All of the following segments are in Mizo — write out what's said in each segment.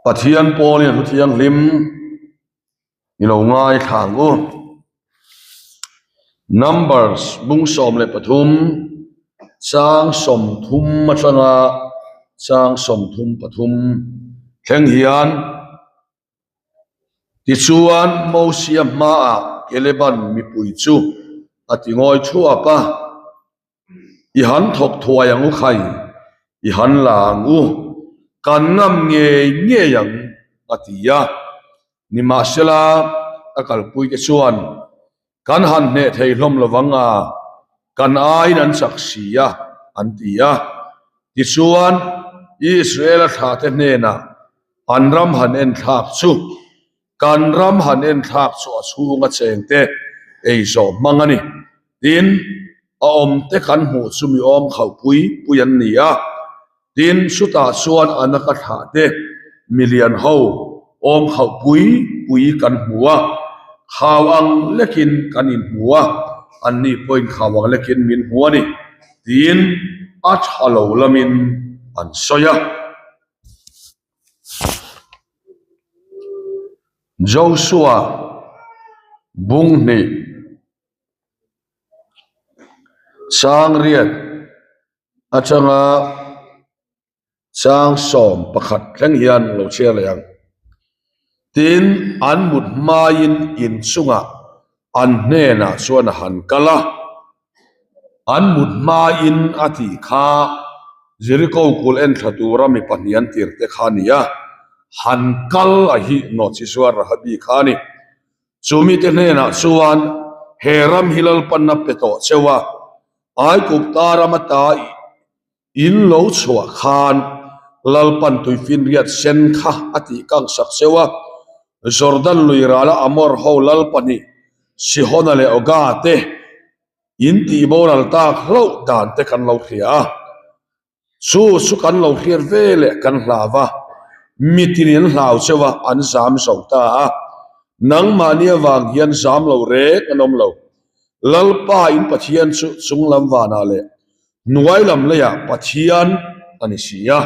Pathian pawlin a thu thianghlim i lo ngaithla ang u. Numbers bung 13 chang 30 atanga chang 33 thleng hian Tichuan Mosia hmaah Keleban mipui chu a ti ngawi thuap a. I han thawk thuai ang u khai, i han la ang u, kan ngam ngei ngei ang, a ti a. Nimahsela, a kalpuite chuan, Kan han hneh thei hlawm lo vang a, kan aiin an chak si a, an ti a. Tichuan, Israela thlahte hnenah an ram han enthlak chu Kan ram han en thlak chu a chhunga chengte ei zawh hmang a ni. Tin, a awmte kan hmuh chu mi awm khauh pui pui an ni a. Tin, chutah chuan a naka thlahte milian ho awm khauh pui pui kan hmu a, khau ang lekin kan inhmu a, anni pawhin khau ang lekin min hmu a ni, tiin a tha lo lamin an sawi a. Joshua bung hnih chang riat atanga chang 11 thleng hian lo chhiar leh ang. Tin, an mut hmaiin inchungah an hnenah chuan a han kal a. An mut hmain a tih kha Jeriko kul en thla tura mi pahnih an tir te kha a ni a, han kal a hi nawhchi zuar Rahabi kha a ni. Chu mite hnenah chuan he ram hi Lalpanna pe tawh cheu a, Aigupta ram ata In lo chhuah khan Lalpan tuifinriat sen kha a tih kang sak cheu a, Jordan lui rala Amor ho lal pahnih Sihona leh Oga te in tih boral tak hlauh dan te kan lo hria a. Chu chu kan lo hriat ve leh kan hlau a, mitin in hlau cheu a, an zam zo ta a. Nangmahni avang hian zam lo reng an awm lo. Lalpa in Pathian chu chunglam vanah leh Hnuai lam leiah Pathian a ni si a.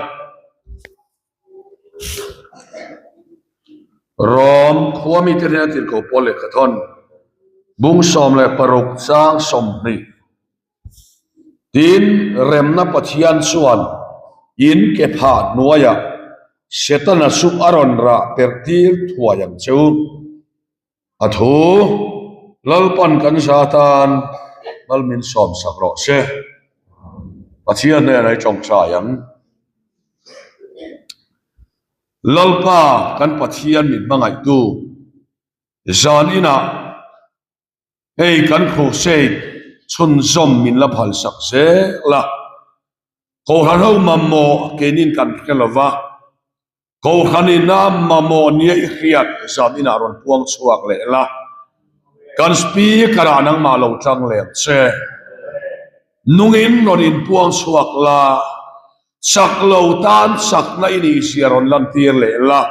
Rom khua mite hnena tirhkoh pawl lehkha thawn bung 16 chang 20 Tin, remna Pathian chuan in ke phah hnuaiah Setana chu a rawn rah perh tir thuai ang che u. A thu Lalpan kan za tan mal min sawm sak rawh se. Pathian hnenah i tawngtai ang. Lalpa kan Pathian min hmangaihtu zan inah hei kan crusade chhunzawm min la phal sak zel a. Kohhran ho mamawh keinin kan hre lova. Kohhranina mamawh nia i hriat zan inah rawn puang chhuak leh la, kan speaker ah nangmah lo tang leh ang che. Nungin rawn inpuang chhuak la, chak lo tan chakna i nih zia rawn lantir leh la,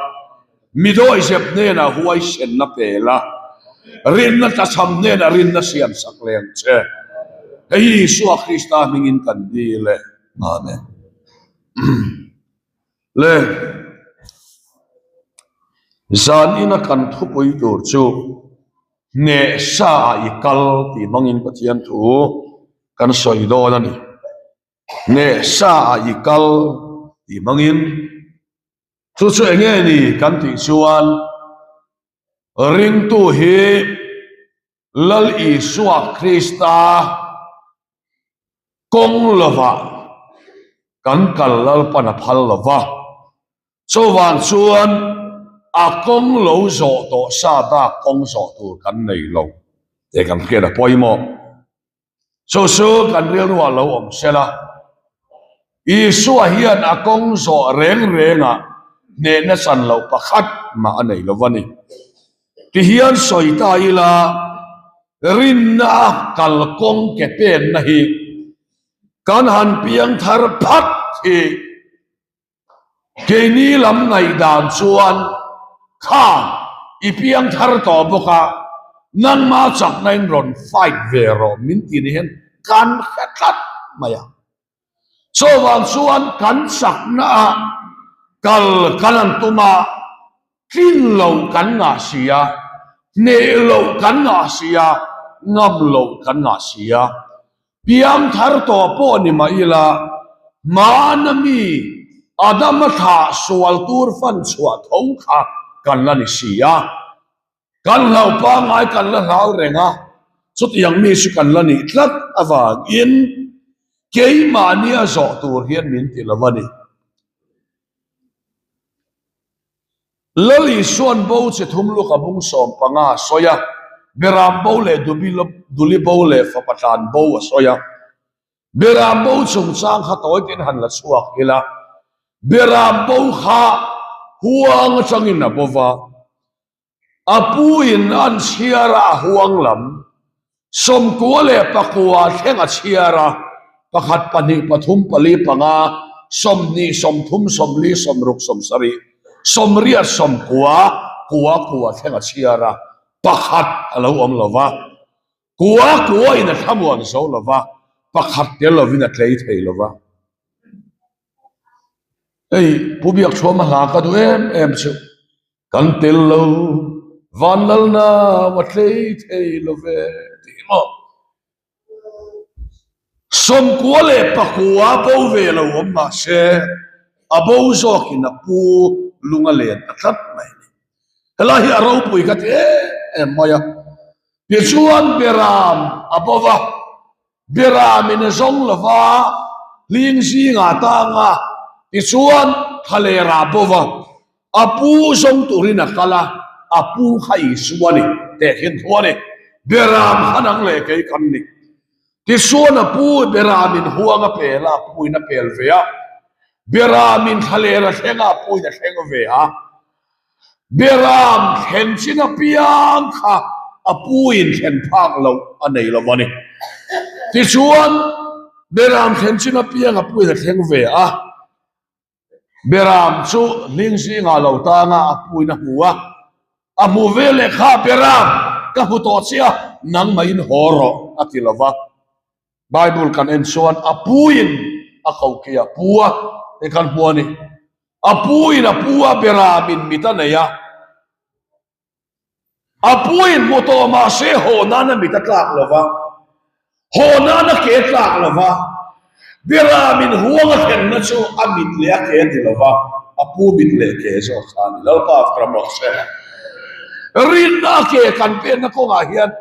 mi dawihzep hnenah huaisenna pe la, rinna tlachham hnenah rinna siam sak leh ang che. Hei hi Isua Krista hmingin kan dil e. Amen. Le zan ina kan thupui tur chu hneh sa ah i kal tih hmangin Pathian thu kan sawi dawn a ni. Hneh sa ah i kal tih hmangin chu chu eng nge ni kan tih chuan ringtu hi Lal Isua Krista kawng lovah kan kal Lalpan a phal lo va, chuvang chuan a kawng lo zawh tawh sa bak kawng zawh tur kan nei lo tih kan hriat a pawimawh. Chu chu kan rilruah lo awm sela, Isua hian a kawng zawh reng rengah hnehna chan loh pakhat mah a nei lo va ni. Tihian sawi ta ila, rinna a kalkawng ke penna hi kan han piang thar phat hi keini lam ngaihdan chuan kha i piang thar tawh bawk a, nangma chakna in rawn fight ve rawh min ti ni hian kan hre tlat mai a. Chuvang chuan kan chakna ah kal kan han tum a. Tlin loh kan ngah si a, hneh loh kan ngah si a, ngam loh kan ngah si a. Piang thar tawh pawh ni mah ila, hmana mi Adama thlah sual tur fan chhuah tho kha kan la ni si a. Kan hlauh pangngai kan la hlau reng a, chutiang mi chu kan la nih tlat avangin keimahnia zawh tur hian min ti lo a ni. Lal Isuan bo chi thum luk a bung 15 a sawi a, Beram bo leh Duli bo leh Fapa tlan bo a sawi a. Beram bo chungchang kha tawi tin han la chhuak ila, Beram bo kha huang atangin a bo va, A pu in an chhiar a, a huang lam 99 thleng a chhiar a, pakhat, pahnih, pathum, pali, panga, 20, 30, 40, 60, 70, 80, 90, kua kua thleng a chhiar a, pakhat a lo awm lo va, kua kua in a thlamuan zo lo va, pakhat tel lovin a tlei thei lo va. Hei Pu Biakchhuama hla ka duh em em chu. Kan tel lo, van lal nau a tlei thei lo ve tih maw? 99 bo ve lo awm mah se, a bo zawkin a pu lung a len ta tlat mai a ni. Helai hi a ropui ka ti em em mai a, tichuan Beram a bo va, Beramin a zawng lo va, hling zingah tang a, tichuan thlalerah bo va, a pu zawng turin a kal a, a pu kha Isua a ni, tehkhin thu a ni. Beram kha nang leh kei kan ni. Tichuan a pu Beramin huang a pel a, a puin a pel ve a, Beramin thlaler a thleng a, a puin a thleng ve a. Beram thlen chin apiang kha a pu in thlen phak loh a nei lo a ni. Tichuan, Beram thlen chin apiang a pu in a thleng ve a. Beram chu hling zingah lo tang a, a pu in a hmu a. A hmu ve leh kha, Beram, ka hmu tawh che a, nangmah in haw rawh, a ti lo va. Bible kan en chuan a pu in a ko khi a pu a, hei kan hmu a ni. A pu in a pu a beram in mit a nei a, a pu in hmu tawh mahse haw nan a mit a tlak lo va, haw nan a ke a tlak lo va, beram in huang a thlenna chu a mit leh a ke a ni lo va, a pu mit leh ke zawk kha a ni. Lalpa ram rawh se. Rinna a ke kan penna kawngah hian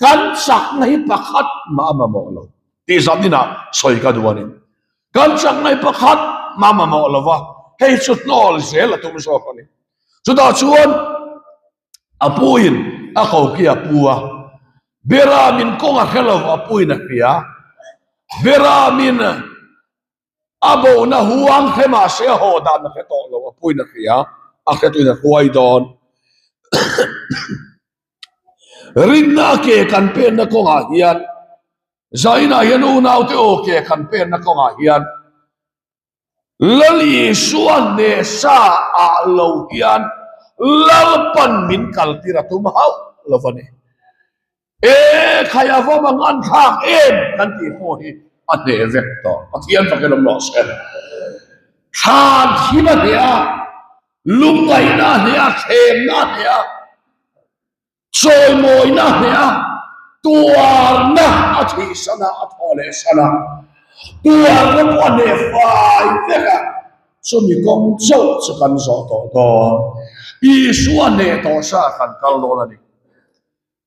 Kan chakna hi pakhat mah a mamawh lo tih zan inah sawi ka duh a ni. Kan chakna hi pakhat mah a mamawh lo va, hei chu hnawl zel a tum zawk a ni. Chutah chuan a puin a ko khi a pu a, Beramin kawng a hre lo a puin a hria, Beramin A bohna huang hre mah se a haw dan a hre tawh lo, a puin a hria, a hretuin a hruai dawn. Rinna a ke kan penna kawngah hian, Zainah hian unaute aw ke kan penna kawngah hian, Lal Isua hnehsa ah lo hian Lalpan min kaltir a tum hauh lo a ni. E khai a va mang an thlak em kan tih pawh hi a hneh vek tawh. Pathian fakin awm rawh se. Thlan thim a hneh a, lungngaihna a hneh a, thlemna a hneh a, chawimawina a hneh a, tuarna a thihsan a, a thaw leh san a, tuarna pawh a hneh fai vek a, chumi kawng chauh chu kan zawh tawh dawn. Isua hneh tawh sa kan kal dawn a ni.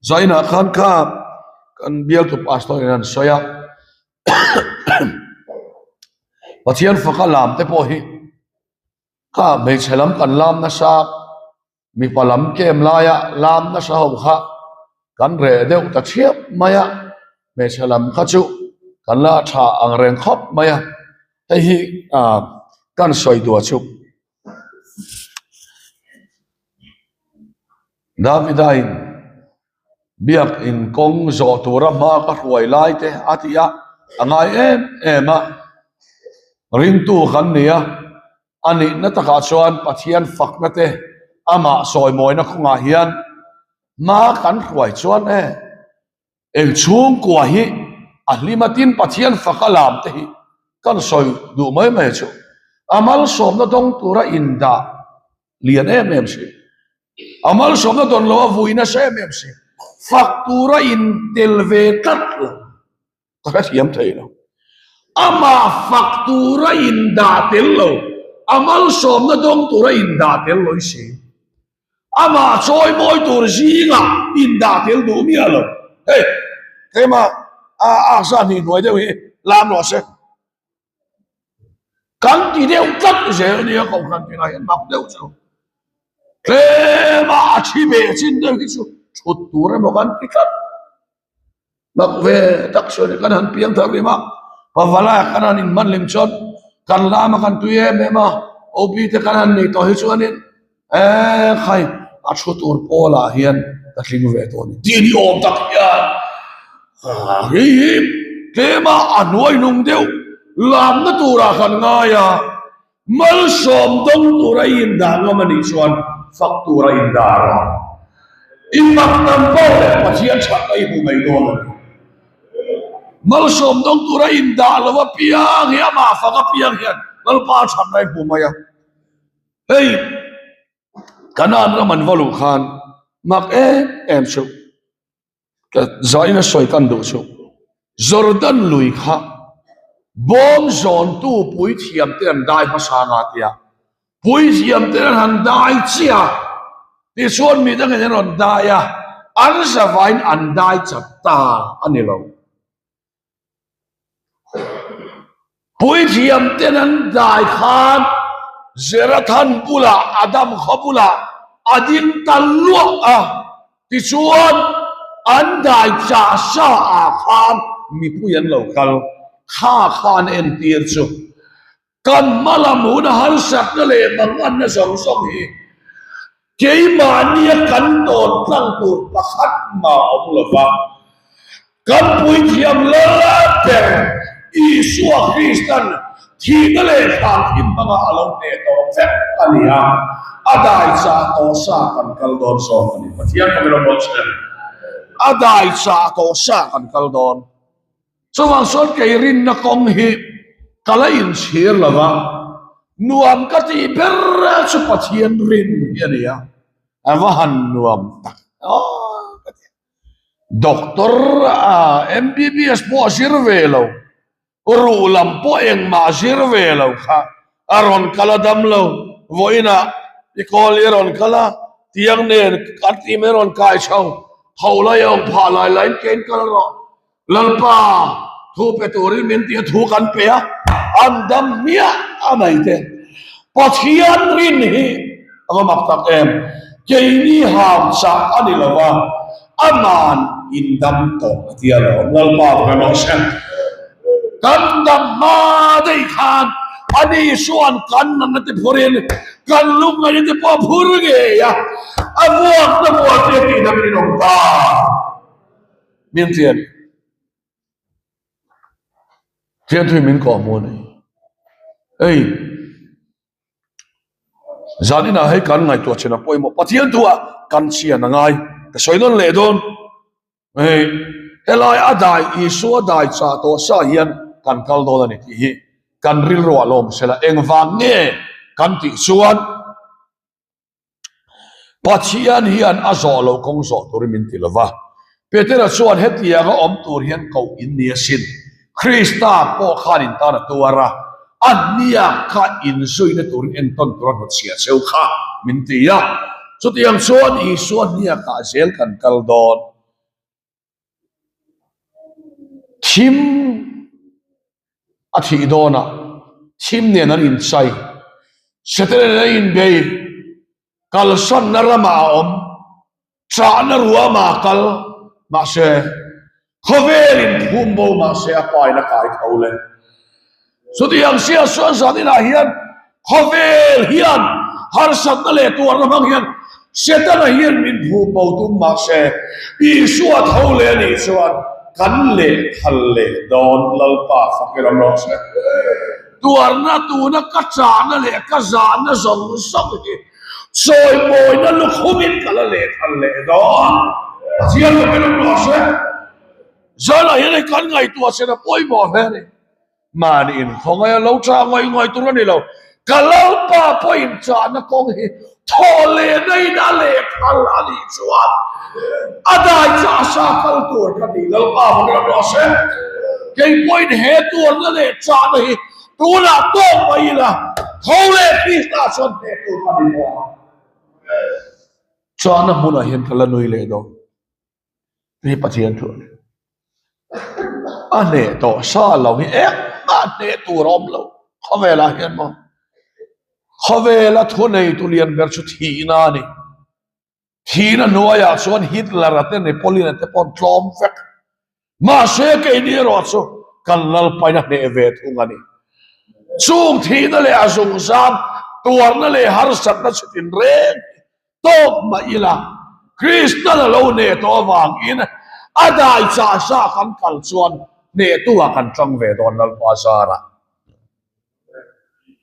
Zainah khan kha kan bialtu pastor in an sawi a, Pathian faka lam te pawh hi kha hmeichhe lam kan lam nasa, mipa lam kem laia lam nasa ho kha kan reh deuh ta thiap mai a, hmeichhe lam kha chu kan la tha ang reng khawp mai a, hei hi ah kan sawi duah chu. Davida in biakin kawng zawh tura hma ka hruai lai te a ti a, a ngai em em a, ringtu kan ni a, a nihna takah chuan Pathian fakna te amah sawimawina kawngah hian hma kan hruai chuan e. Eng chhungkua hi a hlim a tin Pathian fak a lam te hi kan sawi duh mai mai chu a malsawmna dawng tura indah lian em em si. A malsawmna dawn lo a vui nasa em em si. Fak tura intel ve tlat lo. Ka hrethiam thei lo. Amah fak tura indah tel lo, a malsawmna dawng tura indah tel lo i si. Amah chawimawi tur zingah indah tel duh miah lo. Hei, keimah a aksa hnih hnuai deuh hi lam rawh se. Kan ti deuh tlat zel nia kohhran tinah hian mak deuh chu. Tlema a thi ve chin deuh hi chu thut tur emaw kan ti tlat. Mak ve tak chu ani kan han piang thar rim a, pavalai kan han inhman hlim chuan kan lama kan tui em em a, OB te kan han nei tawh hi chuanin Eee khai, a thu tur pawlah hian ka tling ve tawh a ni tih ni awm tak hian hei hi tlema a hnuai hnung deuh lamna turah kan ngai a, malsawm dawng tura i indah ngam a nih chuan fak tura indah rawh. I fak tam pawh leh Pathian thatna i hmu mai dawn a ni. Malsawm dawng tura indah lo apiang hi amah fak apiang hian Lalpa thatna i hmu mai a. Hei Kanaan ram an va luh khan mak em em chu ka zaina sawi kan duh chu Jordan lui kha bawm zawntu puithiam te an dai hmasa nga tia puithiam te an han dai chiah tichuan mi dangin an rawn dai a an zavain an dai chat ta a ni lo. Puithiam ten an dai khan Zerathan bulah Adam khaw bulah a ding ta luah a, tichuan an dai chah sa ah khan mipui an lo kal, kha khan entir chu Kan hma lam hun a harsatna leh manganna zawng zawng hi keimahnia kan tawn tlang tur pakhat mah awm lo va, kan puithiam lal ber Isua Kristan thihna leh thlangthim hmanga a lo hneh tawh vek a ni a, a dai chah tawh sa kan kal dawn zawk a ni. Pathian ka milo bawn che. A dai chah tawh sa kan kal dawn. Chuvang chuan kei rinna kawng hi ka la inchhir lo va, nuam ka tih ber chu Pathian rin hi a ni a, a va han nuam tak aw ka ti. Doctor MBBS pawh a zir ve lo, ruh lam pawh engmah a zir ve lo kha a rawn kal a dam lo, vawiinah i kawl i rawn kal a, tiang nen a tim i rawn kai chho, tho lai a awm phah lai laiin kein kal rawh. Lalpa, thu pe turin min ti a, thu kan pe a, an dam hmiah a mai te. Pathian rin hi a va mak tak em, keini ham chah a ni lo va, aman in dam tawh a ti alawm. Lalpa ka rawh se. Kan dam hma daih khan ani chuan kan nunna te phurin kan lungngaihna te pawh a phur ngei a, a vuakna vuah te a tihdam in awm ta. Min tian Thian thui min kawh hmu a ni. Hei zan inah hei kan ngaihtuah chin a pawimawh Pathian thu ah kan chian a ngai ka sawi nawn leh dawn. Hei helai a dai Isua dai chah tawh sa hian kan kal dawn a ni tih hi kan rilru ah lawm sela engvang nge kan tih chuan Pathian hian a zawh loh kawng zawh turin min ti lova. Petera chuan hetianga awm tur hian koh in ni asin. Krista pawh khan in tan a tuar a, a hniak kha inzuina turin entawn tur a hnawtchhiah cheu kha min ti a. Chutiang chuan Isua hniakah zel kan kal dawn. Thim a thih dawnah thim nen an inchai, Setana nen an inbei, kalsanna ramah a awm, chahna ruamah a kal, mahse khawvelin phum bo mahse a pain a kai tho le. Chutiang sia chuan zan inah hian khawvel hian harsatna leh tuarna hmang hian Setana hian min phum bo tum mahse Isua tho leh a nih chuan kan lehthal leh dawn Lalpa fak i ram rawh se. Tuarna tuna ka chahna leh ka zahna zawng zawng hi chawimawina lukhumin ka la lehthal leh dawn. Pathian fak i ram rawh se. Zanah hian hei kan ngaihtuah chena pawimawh hle a ni. Mahni in khawngaih a lo tha ngaih ngaih tur a ni lo. Ka Lalpa pawhin chahna kawng hi thawhlehna in a lehphal a nih chuan a dai chah sa kal tur ka ni. Lalpa vang ram rawh se. Kei pawhin he tuarna leh chahna hi tunah tawk mai ila tho leh Krista chuan hneh tur ka ni bawk a. Chahna hmunah hian ka la nui leh dawn. Hei Pathian thu a ni. A hneh tawh sa lo hi engmah hneh tur a awm lo khawvelah hian maw. Khawvela thuneitu lian ber chu thihna a ni. Thihna hnuaiah chuan Hitler-a te Napoleon-a te pawh an tlawm vek. Mahse keini erawh chu kan Lalpain a hneh ve thung a ni. Chung thihna leh a zungzam tuarna leh harsatna chhutin reng hi Tawk mah ila, Kristian a lo hneh tawh avangin a dai chah sa kan kal chuan hnehtuah kan tang ve dawn Lalpa zarah.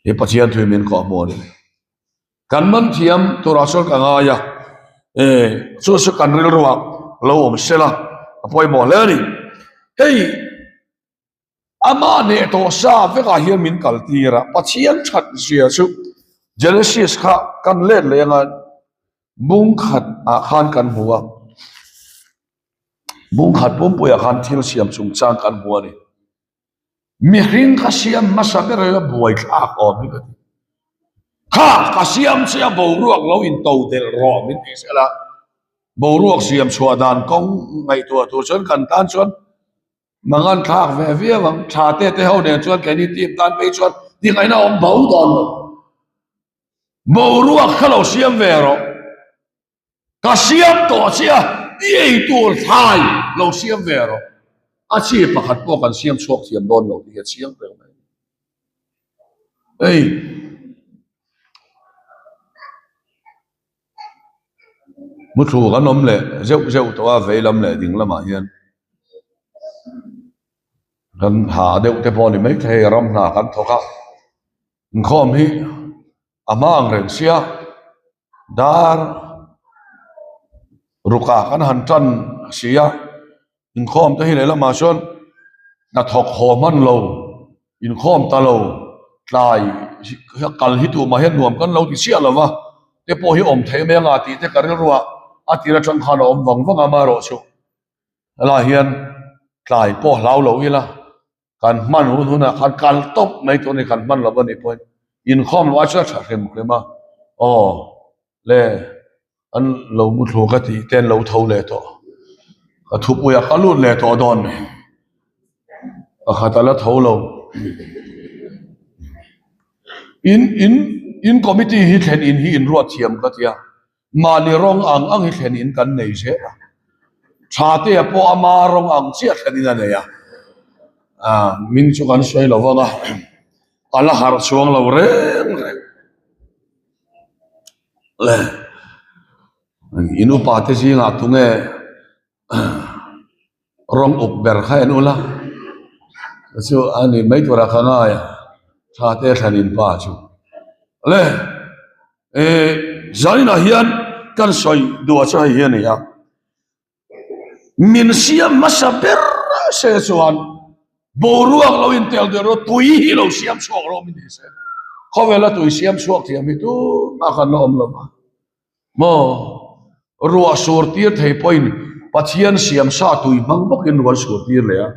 He Pathian thui min kawh hmuh a ni. Kan man thiam turah chuan ka ngai a, e chu chu kan rilruah lo awm sela a pawimawh hle a ni. Hei. Amah hneh tawh sa vekah hian min kal tir a, Pathian that zia chu Genesis kha kan let leh anga bung khat ah khan kan hmu a, bung khat pumpuiah khan thil siam chungchang kan hmu a ni. Mihring kha siam hmasa ber ila buai thlak awm hi ka ti. Kha ka siam che a boruak lo in to delh rawh min tih sela boruak siam chhuah dan kawng ngaihtuah tur chuan kan tan chuan Mangan thlak ve viau ang, tha te te ho nen chuan keini team tan phei chuan tingaihna awm bo dawn lo. Boruak kha lo siam ve rawh. Ka siam tawh che a, i ei tur thlai lo siam ve rawh. A chi pakhat pawh kan siam chhuak thiam dawn lo tih hi a chiang reng mai. Hei. Muthlu kan awm leh zeuh zeuh tawh a vei lam leh ding lamah hian kan ha deuh te pawh a ni maithei ram hna kan thawk a inkhawm hi a hma ang reng sia dar rukah kan han tan si a. Inkhawm te hi lehlamah chuan hnathawk haw hman lo, inkhawm ta lo, tlai kal hi tumah hian nuam kan lo ti chiah lo va, te pawh hi awm thei mai anga tih te ka rilruah a tir atang khan a awm vang vang a amaherawhchu helaiah hian tlai pawh hlau lo ila. Kan hman hun hunah khan kal tawp mai tur a ni, kan hman lo a nih pawhin inkhawm loh ai chuan a tha hrim hrim a, aw le an lo mu thlu ka tih te an lo tho leh tawh, ka thupuiah ka lut leh tawh dawn mai, pakhat a la tho lo. In in in committee hi thlen in hi in ruat thiam ka tia. Mahni rawng ang ang hi thlen in kan nei zel a, Thatea pawh ama rawng ang chiah thlen in a nei a, ah min chu kan sawi lo vang a, a la harh chhuang lo reng reng. Le in upa te zingah tunge Rawng uk ber kha en ula chu a ni mai tura ka ngai a tha te thlan in pa chu le e zainah hian kan sawi duh chu hei hi a ni a min siam hmasa ber se chuan boruak lo intel der rawh tui hi lo siam chhuak rawh min ti se khawvela tui siam chhuak thiam hi tumah kan la awm lo va. Maw? Ruah sur tir thei pawhin Pathian siam sa tui hmang bawkin ruah an sur tir leh a.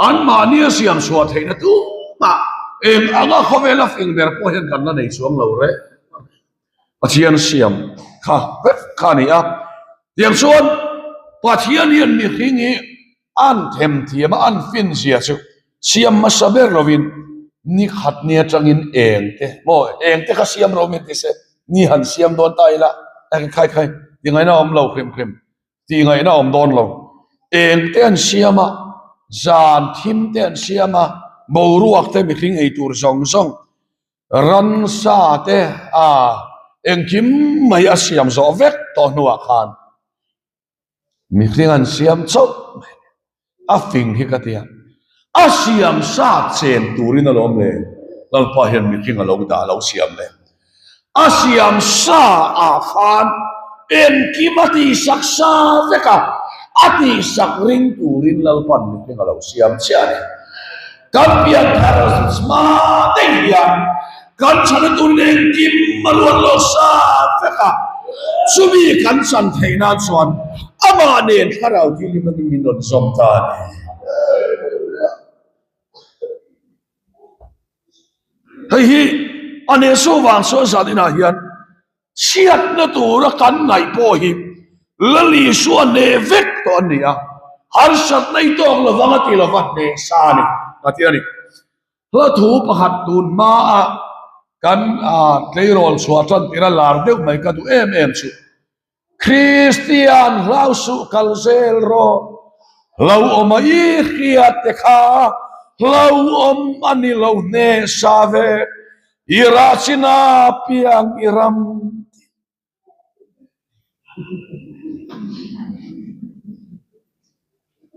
Anmahni a siam chhuah theihna tumah eng anga khawvela fing ber pawh hian kan la nei chuang lo reng a ni. Pathian siam kha vek kha a ni a. Tiang chuan Pathian hian mihring hi An themthiam a, an fin zia chu siam hmasa ber lovin ni khat ni atangin eng te maw eng te kha siam ro min ti se ni han siam dawn ta ila eng khai khai ti ngaihna awm lo hrim hrim ti ngaihna awm dawn lo eng te an siam a zan thim te an siam a boruak te mihring ei tur zawng zawng ransa te a engkim mai a siam zawh vek tawh hnuah khan Mihring an siam chauh mai a fing hi ka ti a, a siam sa chen turin alawm le, Lalpa hian mihring a lo dah a lo siam le. A siam sa ah khan engkim a tihsak sa vek a, a tihsak ring turin Lalpa'n mihring a lo siam chiah a ni. Kan pianthar hma daih hian. Kan chana turin engkim a ruat lo sa vek a, chumi kan chan theih nan chuan amah nen thlarau thianghlim angin min rawn zawm ta a ni. Hei hi a nehsawh vang chuan zan inah hian chhiatna tura kan ngaih pawh hi Lal Isua hneh vek tawh an ni a, harsatna i tawk lovang a ti lova hneh sa a ni a ti a ni. Hla thu pakhat tun hmaa kan tleirawl chhuah tan tir a lar deuh mai ka duh em em chu. Kristian hlau suh kal zel rawh, hlauhawm a i hriat te kha hlauhawm a ni lo hne sa ve, i rah chin a piang i ram tih.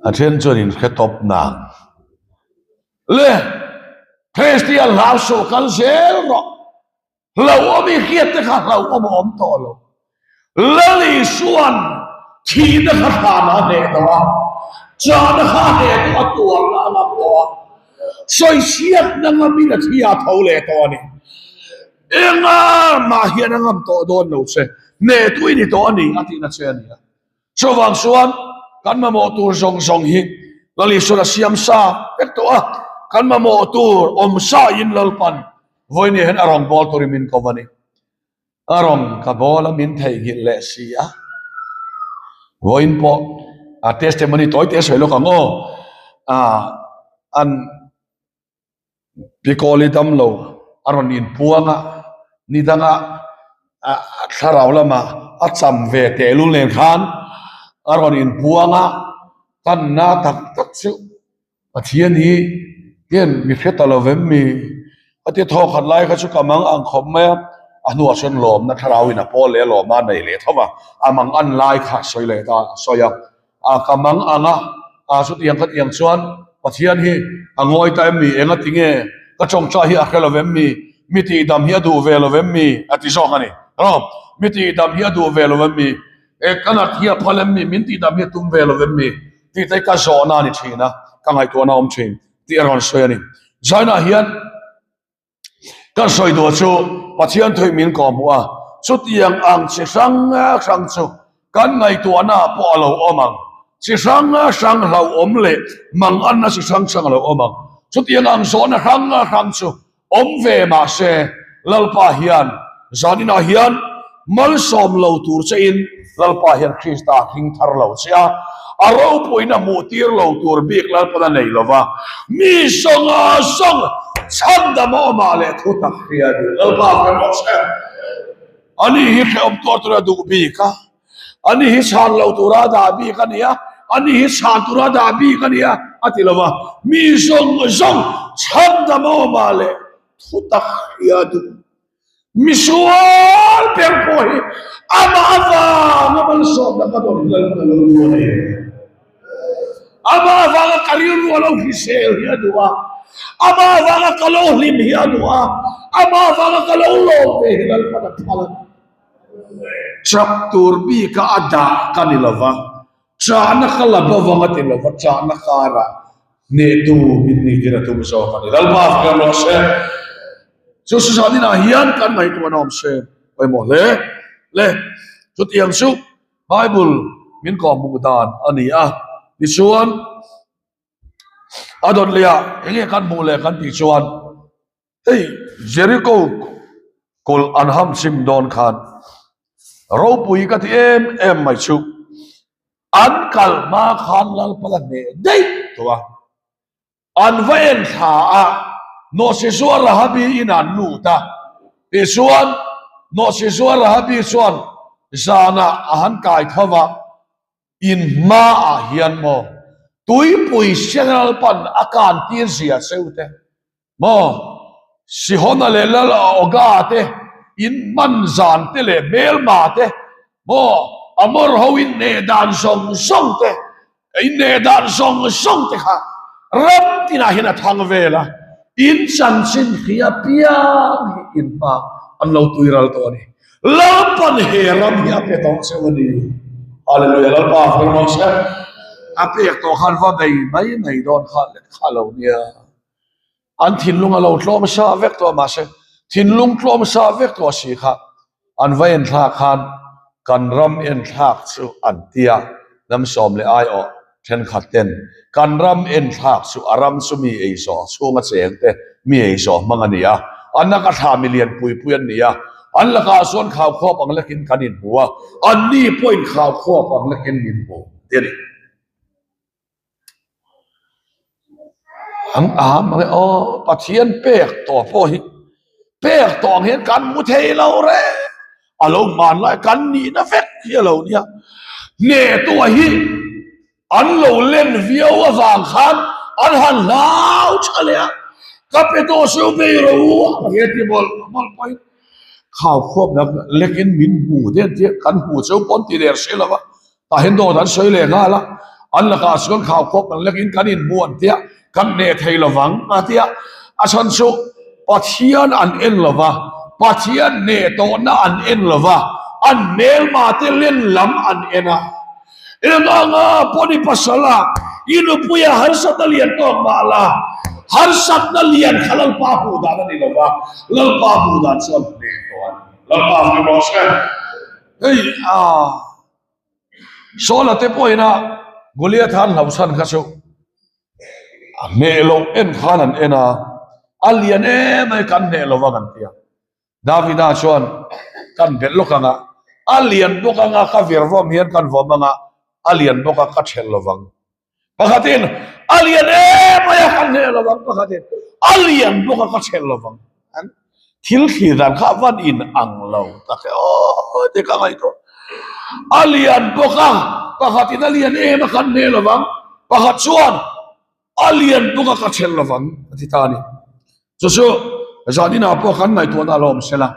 A then chuan in hre tawp nang. Le, Kristian hlau suh kal zel rawh. Hlauhawm i hriat te kha hlauhawm a awm tawh lo. Lal Isua'n thihna kha hlan a hneh tawh a, chahna kha a hneh tawh a, tuarna a ngam tawh a, sawichhiatna ngamin a thi a tho leh tawh a ni. Enga mah hian a ngam tawh dawn lo che, hnehtu i ni tawh a ni a tihna che a ni a. Chuvang chuan kan mamawh tur zawng zawng hi Lal Isua'n a siam sa vek tawh a, kan mamawh tur awm sa in Lalpan vawiin hian a rawn bawl turin min ko a ni. A rawn ka bawl a min theihnghilh leh si a. Vawiin pawh a testimony tawi te sawi lawk ang aw. An Pikawli damlo a rawn inpuang a, ni danga thlarau lama a cham ve tehlul nen khan a rawn inpuang a, tanna tak tak chu Pathian hi hian mi hre ta lo vem mi? A ti thaw khat lai kha chu ka mang ang khawp mai a, a hnuah chuan lawmna thlarau in a pawl leh a lawmna a nei leh tho va, a mang an lai kha a sawi leh ta a sawi a. A ka mang ang a, a chutiang ka tiang chuan Pathian hi a ngawi ta em mi? Enga ti nge ka tawngtai hi a hre lo em mi? Mi tihdam hi a duh ve lo em mi? A ti zawk a ni. Rawh, mi tihdam hi a duh ve lo em mi? E ka nat hi a phal em mi? Min tihdam hi a tum ve lo em mi? Tih te hi ka zawhna a ni thin a, ka ngaihtuahna a awm thin tih a rawn sawi a ni. Zainah hian. Kan sawi duh chu Pathian thuih min kawhhmuh a, chutiang ang chi hrang hrang chu kan ngaihtuahna ah pawh a lo awm ang. Chi hrang hrang hlauhawm leh manganna chi hrang hrang a lo awm ang. Chutiang ang zawhna hrang hrang chu awm ve mah se Lalpa hian zaninah hian Malsawm lo tur che in Lalpa hian Krista a hling thar lo che a, a ropuina hmuh tir lo tur bik Lalpan a nei lo va, mi zawng a zawng chhandam a awmah leh thu tak hria a duh. Lalpa ka rawh che. Ani hi hrehawm tuar tura duh bik a, ani hi chhan lo tura dah bik a ni a, ani hi chhan tura dah bik a ni a, a ti lo va, mi zawng zawng chhandam a awmah leh thu tak hria a duh. Misual ber pawh hi amah avanga malsawmna ka dawn hi Lalpan a lo duh a ni. Amah avanga ka rilru a lo hrisel hi a duh a, amah avanga ka lo hlim hi a duh a, amah avanga ka lo lawm ve hi Lalpan a phal a ni. Chak tur bika a dah ka ni lo va, chahna ka la bo vang a ti lo va, chahna karah Hnehtu min nih tir a tum zawk a ni. Lalpa fak rawh se. Chu Susan inah hian kan ngaihtuahna awm se pawimawh hle le. Chutiang chu Bible min kawhhmuh dan a ni a. Tichuan a dawt leh ah enge kan hmuh leh kan tih chuan hei Jericho kulh an ham chim dawn khan ropui ka ti em em mai chu. An kal hma khan Lalpa la hneh daih tawh a, an va en thla a, Nawhsizua Rahabi in an lut a, tichuan Nawhsizua Rahabi chuan zanah a han kai tho va, in hmaah hian maw tuipui siang Lalpan a kan tir zia cheu te, Maw? Sihona leh Lal Oga te in hman zan te leh hmelma te, maw? Amor ho in hneh dan zawng zawng te, in hneh dan zawng zawng te kha ram tinah hian a thang vel a, in chanchin hria piang hi in hma an lo tui ral tawh a ni. Lalpan he ram hi a pe tawh cheu a ni. Hallelujah, Lalpa a fel rawh se. A pek tawh khan va bei mai mai dawn kha let kha lo nia. An thinlung a lo tlawm sa vek tawh mahse. Thinlung tlawm sa vek tawh si kha an va enthlak khan kan ram enthlak chu an ti a, hnam sawm leh aiawh thenkhat ten kan ram enthlak chu a ram chu mi ei zawh chhunga cheng te mi ei zawh hmang a ni a, an laka thla milian pui pui an ni a, an lakah chuan khaukhawp ang lekin kan inhmu a, anni pawhin khaukhawp ang lekin min hmu ti a ni. An am ang e aw Pathian pek tawh pawh hi pek tawh ang hian kan hmu thei lo reng a lo hmanlai kan nihna vek hi a lo nia hnehtuah hi an lo len viau avang khan an han hlau tha leh a ka pe tawh se u bei ro u a Pathian ti mawlh mawlh pawhin khau khuap lekin min hmu te an tia kan hmu cheu pawn ti der si lo va. Tah hian dawt an sawi leh nghal a, an lakah chuan khau khawp kan lekin kan inhmu an tia, kan hneh thei lovang a tia. A chhan chu Pathian an en lova, Pathian hneh tawhna an en lova, an hmelma te len lam an en a. Enganga pawn i pasal a, i nupui a harsatna lian tawk mah la, harsatna lian kha Lalpa hmuh dan a ni lova, Lalpa hmuh dan chuan hneh tawh a ni. Lalpa hmuh rawh se. Hei a. Saula te pawhin a Goliath an hlauh chhan kha chu a hneh loh en khan an en a, a lian em mai kan hneh lo vang an ti a. Davida chuan kan belh lawk ang a, a lian bawk ang a ka vir vawm hian kan vawm ang a, a lian bawk a ka ṭhelh lo vang. Pakhatin a lian em mai a kan hneh lo vang, pakhatin a lian bawk a ka ṭhelh lo vang. An thil thlir dan kha van in ang lo tak e aw ti ka ngaihtuah. A lian bawk a, pakhatin a lian em a kan hneh lo vang, pakhat chuan a lian bawk a ka ṭhelh lo vang a ti ta a ni. Chu chu zan inah pawh kan ngaihtuahna a lo awm sela,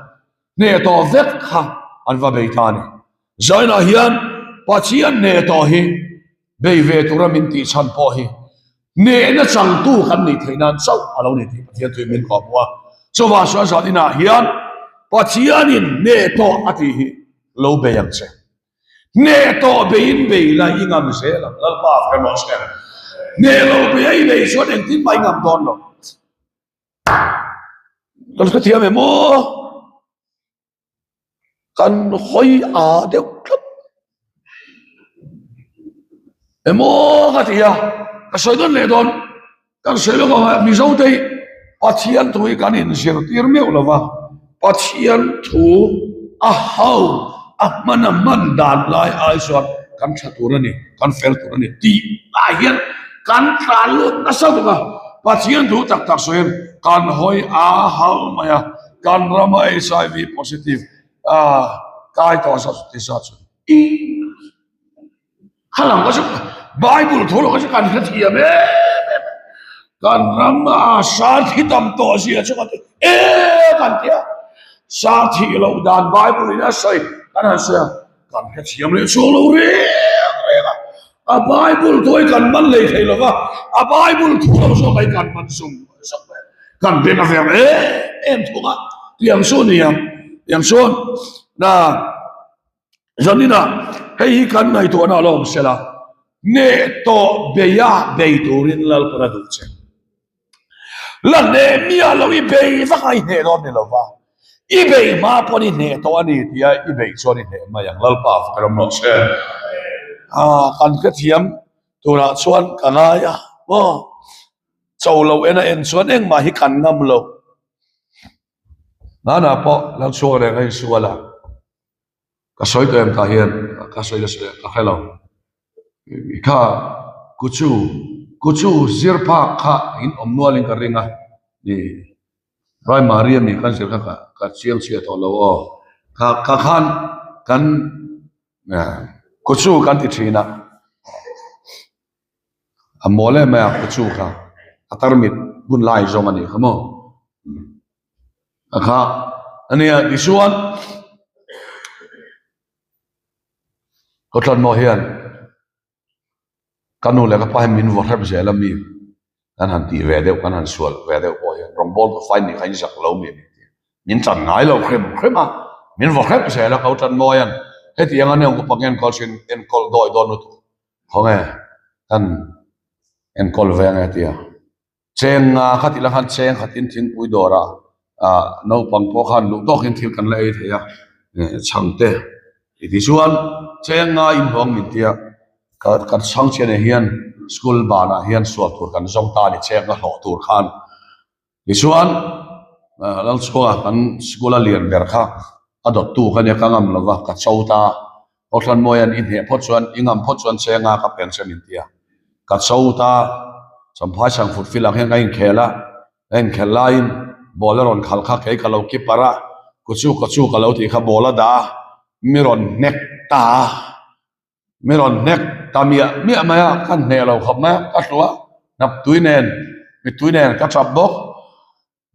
hneh tawh vek kha an va bei ta a ni. Zainah hian Pathian hneh tawh hi bei ve tura min tih chhan pawh hi hnehna changtu kan nih theih nan chauh a lo ni tih Pathian thuin min kawhhmuh a. Chuvang chuan zan inah hian Pathianin hneh tawh a tih hi lo bei ang che. Hneh tawh beiin bei la i ngam zel ang Lalpa hre rawh se. Hneh lo bei a i bei chuan engtin mah i ngam dawn lo. Kan hrethiam em aw? Kan hawi a deuh tlat emaw ka ti a, ka sawi dawn leh dawn, kan sawi lawk ang a, Mizo te hi Pathian thu hi kan inzirtir meuh lo va, Pathian thu a hau a hman a hman dan lai ai chuan kan tha tur a ni, kan fel tur a ni tih ah hian kan tlan lut nasa bawk a, Pathian thu tak tak sawiin kan hawi a hau mai a. Kan rama HIV positive a kai tawh zat ti zat chu i khalam ka chu Bible thu lo ka chu kan hre thiam em em kan rama sa thi tam tawh zia chu kan ti e kan tia sa thi lo dan Bible in a sawi kan han sawi a kan hre thiam leh chuang lo reng reng a a Bible thu hi kan man lei thei lo va a Bible thu lo zawk hi kan man zung zung mai kan beng a ver em em thung a tiang chu ni ang tiang chuan na zanina hei hi kan ngaihtuahna a lo awm sela hneh tawh beia bei turin Lalpan a duh che. La hneh miah lo i bei vak a i hneh dawn ni lo va, i bei hma pawn i hneh tawh a ni tia i beih chuan i hneh mai ang Lalpa fak ram rawh se. Ah kan hrethiam turah chuan ka ngai a maw cho lo en a en chuan engmah hi kan ngam lo. Nana pawh Lalchhuak reng a insual a. Ka sawi tawh em tah hian ka sawi la sawi ka hre lo kha kuchu kuchu zir phak kha in awm nual in ka ring a ni primary ami kan zir kha ka ka chiang chhiah tawh lo aw kha kha khan kan kuchu kan ti thin a a mawl em mai a kuchu kha a tarmit hun lai zawng a ni kha maw. A kha a nia tichuan Kawtlanmaw hian ka nu leh ka pa hian min vaw hrep zel a mi kan han tih ve deuh kan han sual ve deuh pawh hian rawngbawl tu fai nih kha in zak lo mi min ti min tan ngai lo hrem hrem a min vaw hrep zel a Kawtlanmaw hian hetiang a nia upa nge enkawl thin enkawl dawi dawn lutuk khawnge kan enkawl ve ange tia. Cheng nga kha tih la khan cheng khatin thingpui dawrah. Ah naupang pawh khan duh tawkin thil kan la ei thei a, chhang te tichuan cheng ngai inhlawng min tia ka ka chhang chianah hian school banah hian sual tur kan zawng ta a ni cheng a hlawh tur khan tichuan Lalchhuanga kan school a lian ber kha a dawttu kha nia ka ngam lova ka cho ta Kohhranmawia'n i hneh phawt chuan i ngam phawt chuan cheng a ka pen che min tia ka cho ta Champhai Sangfut field ah hian ka inkhel a. Ka inkhelh laiin ball a rawn khalh kha kei ka lo keeper a, kuchu kachu ka lo tih kha ball a dah a, mi rawn hnek ta a, mi rawn hnek ta miah miah mai a, ka hneh lo khawp mai a, ka hlu a, hnap tui nen, mittui nen ka tap bawk,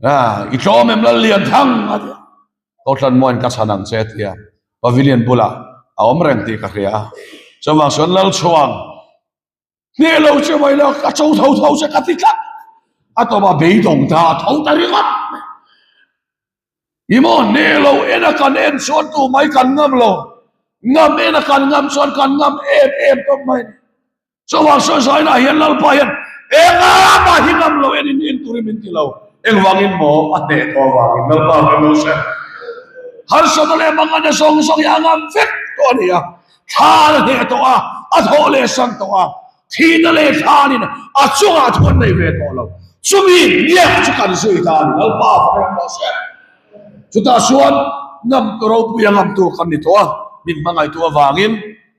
a i tlawm em Lallianthang a ti a, Kohhranmuain ka chhan ang che a ti a, pavilion bulah a awm reng tih ka hria a, chuvang chuan Lalchhuang. Hneh lo che mai la, ka cho tho tho che ka ti tlat. A tawp a beidawng ta, a tho ta ringawt mai. I maw hneh lo en a kan en chuan tu mai kan ngam lo. Ngam en a kan ngam chuan kan ngam em em tawp mai ni. Chuvang sawi zainah hian Lalpa hian enga mah hi ngam lo en in en turin min ti lo. Engvangin maw a hneh tawh avangin Lalpa kan lo hre. Harsatna leh mangana zawng zawng hi a ngam vek tawh a ni a. Thlan a hneh tawh a, a thawh leh san tawh a, thihna leh thlanin a chungah thu an nei ve tawh lo. Chumi hniak chu kan zui ta a ni, Lalpa fak ram rawh se. Chutah chuan ngam ropui a ngamtu kan ni tawh a, min hmangaihtu avangin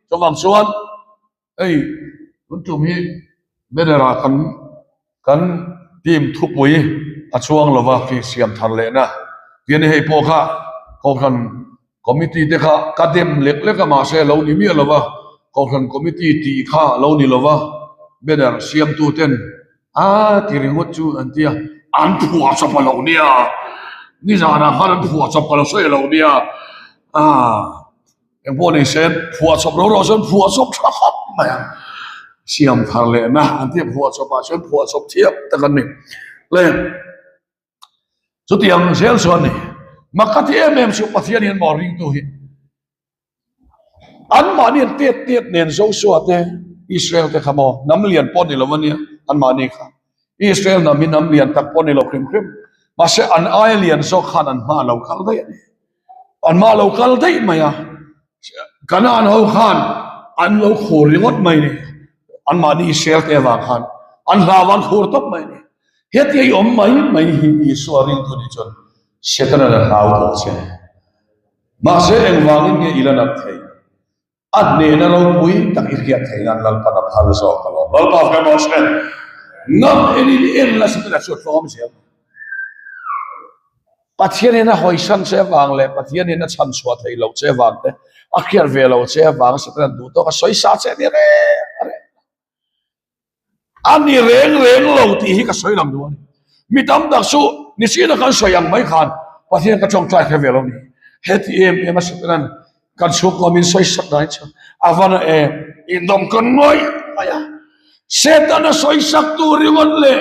chuvang chuan hei tun tum hi banner ah kan kan team thupui a chuang lova khi siam thar lehna tih a ni hei pawh kha kohhran Committee te kha ka dem lek lek a mahse a lo ni miah lo va, Kohhran Committee tih kha a lo ni lo va, banner siamtu ten a ti ringawt chu an ti a, an phuah chawp a lo nia, nizanah khan an phuah chawp ka lo sawi a lo nia, aah engpawh ni se phuah chawp ro ro chuan phuah chawp tha khawp mai ang, siam thar lehna an ti a phuah chawp ah chuan phuah chawp thiam tak an ni le. Chutiang zel chuan ni, mak ka ti em em chu Pathian hian maw ringtu hi anmahni an tet tet nen Joshua te Israel te kha maw hnam lian pawh ni lo ania anmahni kha Israel hnam hi hnam lian tak pawh ni lo hrim hrim mahse an aia lian zawk khan an hma lo kal daih a ni an hma lo kal daih mai a Kanaan ho khan an lo khur ringawt mai ni anmahni Israel te avang khan an hlau an khur tawp mai ni. Hetia i awm mai mai hi Isua ringtu nih chuan Setana la hlau tawh che. Mahse engvangin nge i la nat thei? A hnehna ropui tak i hriat theih nan Lalpan a phal zawk alawm. Lalpa fem rawh se. Ngam enin en la Setana chu a tlawm zel. Pathianin a hawisan che avang leh Pathianin a chhanchhuah theih loh che avang te, a hriat ve loh che avang Setana duh tawk a sawisa che ni reng reng. A ni reng reng lo tih hi ka sawi lang duh a ni. Mi tam tak chu nichina kan sawi ang mai khan Pathian ka tawngtai hre ve lo ni. Heti em em a Satanan kan chhungkaw min sawi sak dan chu a va na em. Indawm kan ngawih mai a. Setana sawi sak tur ringawt leh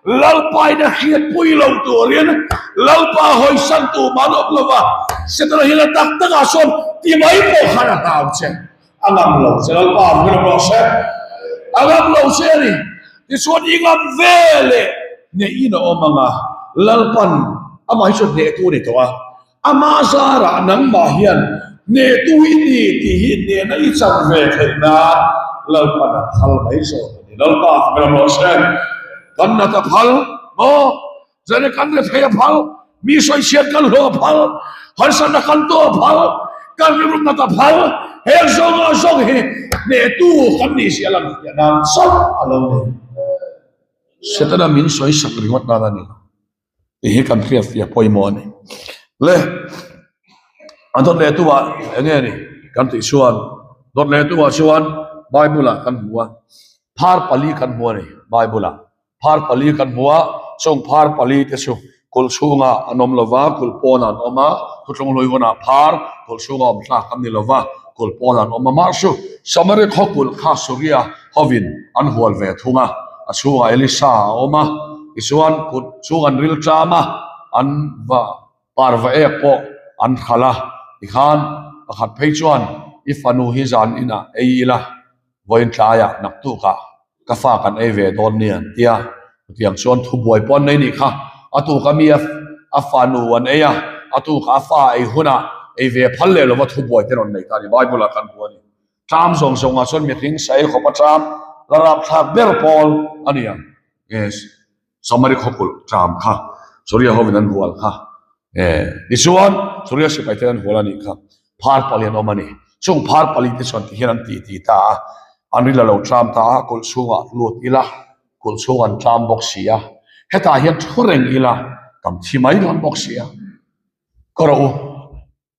Lalpa in a hriatpui lo turin Lalpa hawisan tu man awm lo va, Setana hian a tak takah sawn ti mai pawh khan a hlau che. A ngam lo che Lalpa ang hi rawh se. A ngam lo che a ni. Tichuan i ngam ve leh hneh in a awm ang a, Lalpan amah hi chu hnehtu a ni tawh a, ama zarah nangmah hian hnehtu i ni tih hi hnehna i chan ve theih nan Lalpan a phal mai zawk a ni. Lalpa ang hi rawh se. Kan nat a phal maw? Zane kan rethei a phal, mi sawichhiat kan hlawh a phal, harsatna kan tuah a phal, kan rilruknat a phal, heng zawnga zawng hi hnehtu kan nih zia lang fiah nan chauh a lo ni. Setana min sawisak ringawt nan a ni lo tih hi kan hriat fiah pawimawh a ni. Le, a dawt leh tu ah eng nge ni kan tih chuan, dawt leh tu ah chuan Bible ah kan hmu a, phar pali kan hmu a ni Bible ah. Phar pali kan hmu a, chung phar pali te chu kulh chhungah an awm lo va, kulh pawnah an awm a, thuthlung hlui hunah phar kulh chhunga awm thlak an ni lo va, kulh pawnah an awm a. Mahse, Samari khaw kulh kha Suria hovin an hual ve thung a, a chhungah Elisa a awm a, tichuan kut chung an ril tlam a, an va parva ek pawh an hral a, tikhan pakhat phei chuan i fanu hi zan inah ei ila, vawiin tlaiah naktukah ka fa kan ei ve dawn nia an ti a, chutiang chuan thubuai pawh an nei nih kha, a tuk a mi a. a fanu an ei a, a tukah a fa ei hunah ei ve phal leh lova thubuai te rawn nei ta a ni, Bible ah kan hmu a ni. Tlam zawng zawngah chuan mihring sa ei khawpa tlam la rapthlak ber pawl a ni ang. Yes. Samari khawkulh tlam kha Suria hovin an hual kha. Tichuan Suria sipai ten an hual a nih kha. Phar pali an awm a ni. Chung phar pali te chuan tihian an ti ti ta a, an ril a lo tlam ta a, kulh chhungah lut ila, kulh chhung an tlam bawk si a, hetah hian thu reng ila tam thi mai dawn bawk si a. Ka rawh u,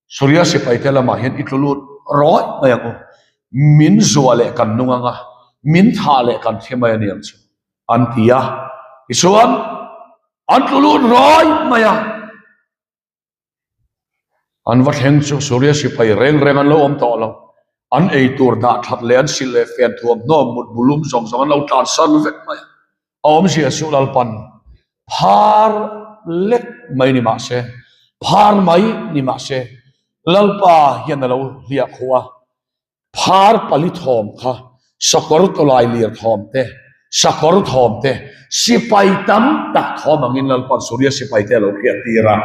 Suria sipai te lamah hian i tlu lut rawih mai ang u, min zuah leh kan nung ang a, min thah leh kan thi mai a ni ang chu, an ti a. Tichuan an tlu lut rawih mai a. An va thleng chu Suria sipai reng reng an lo awm tawh lo. An ei tur dah that leh an silh leh fen thuamhnaw mut bulum zawng zawng an lo tlansan vek mai a. A awmzia chu Lalpan phar lek mai ni mah se, phar mai ni mah se, Lalpa hian a lo hliah khuh a. Phar pali thawm kha sakawr tawlai lir thawm te, sakawr thawm te, sipai tam tak thawm angin Lalpan Suria sipai te a lo hriat tir a,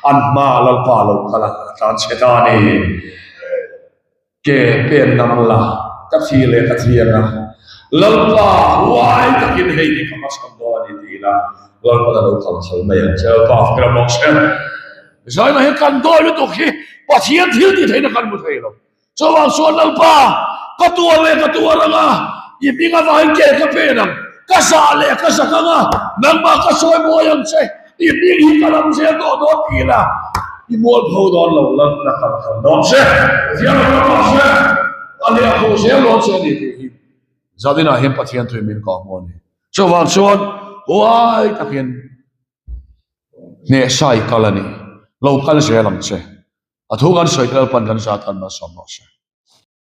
an hmaah Lalpa a lo kal a, a tlan chhe ta a ni. Ke pen ngam la, ka thi leh ka thi ang a, Lalpa huai takin hei hi ka hmachhawn dawn a ni ti ila, Lalpan a lo kal khal mai ang che, Lalpa fak ram bawk se. Zaina hi kan dawi lutuk hi Pathian thil tih theihna kan hmu thei lo. Chuvang chuan Lalpa, ka tuar leh ka tuar ang a, i hming avangin ke ka pen ang, ka zah leh ka zak ang a, nangmah ka sawi mawi ang che, i hming hi ka lam zel tawh dawn ti ila, i mualpho dawn lo, Lalpa kan kal dawn che, Pathian a ram ah che, a hliahkhuh zel dawn che a ni tih hi Zaninah hian Pathian tui min kah hmu a ni. Chuvang chuan huai takin hnehsai kal a ni, lo kal zel ang che. A thu kan sawi te Lalpan kan zat an malsawm rawh se.